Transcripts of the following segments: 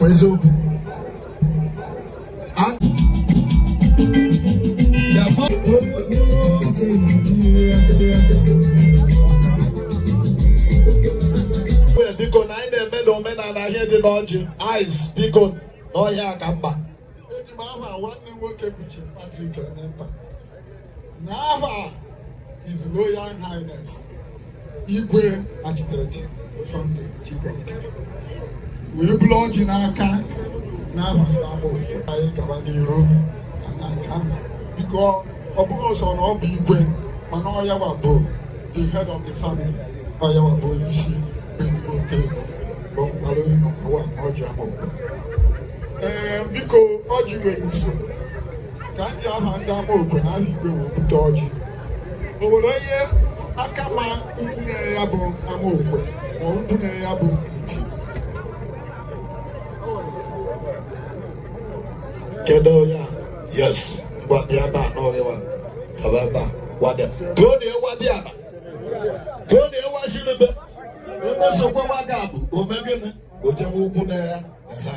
Eziokwu. Biko, na anyị na-eme na omenala ihe dị n'ọjị ice, biko, n'ọhịa ka mma. Eji m aha nwanne m nwoke bụ Chief Patrick Enenta na aha His Royal Highness Igwe Architect Sunday Chibok wee buru ọjị n'aka n'aha ndị Amaokwe. Anyị gaba n'iru na n'aka. Biko, ọ bụghị ọsọ na ọ bụ igwe, mana ọ yawa bụ the head of the family, ọ yawa bụ onye isi oke bụ mkpara awa ọjị Amaokwe. Ee, biko, ọjị nwere usoro ka ndị aha ndị Amaokwe na aha igwe wee bute ọjị. O nwere onye aka ma ukwu na ya bụ Amaokwe ma ukwu na ya bụ nti? Kedu onye a? Yes, ngwa, bịa ebe a n'ọghịwa, gaba ebe a wade ka ọ na-ewa dị ala, ka ọ na-ewa shiribe ebe sokwe nwa ga abụ ome gịnị ojewe ukwu na ya. Ehe.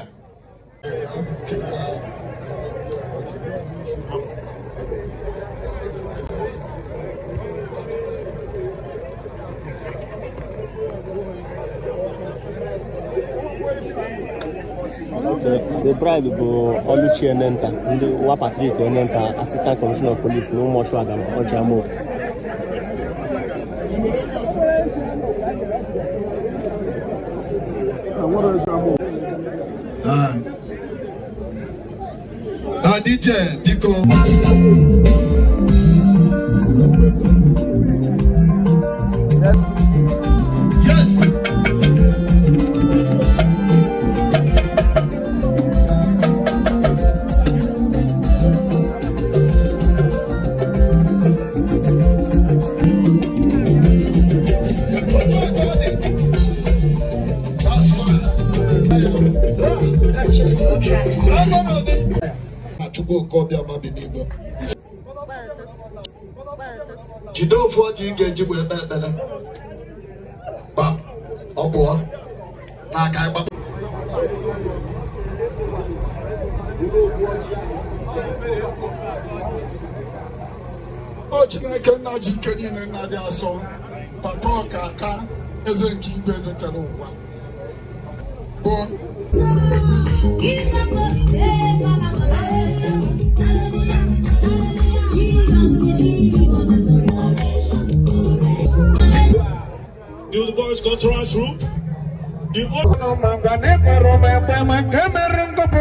The bride bụ Oluchi Enenta, ndị nwa Patrick Enenta, Assistant Commissioner of Police na Ụmụọchụ Agama Ọjị Amaokwe. Ah, DJ, biko. Yes. That's fine. Purchase your tracks today. Chukwu Okobiama bi n'igwe. Jide ofu ọjị ị ga-eji wee kpee ekpere. Gbam, ọ pụọ n'aka ịgba. O Chineke nna ji ike niile, nna dị asọ, papa ọka aka, eze nke igwe, eze kere ụwa bụ Give up take all our hallelujah, hallelujah. Jesus receive all the glory, The Old Boys Cultural Troupe, the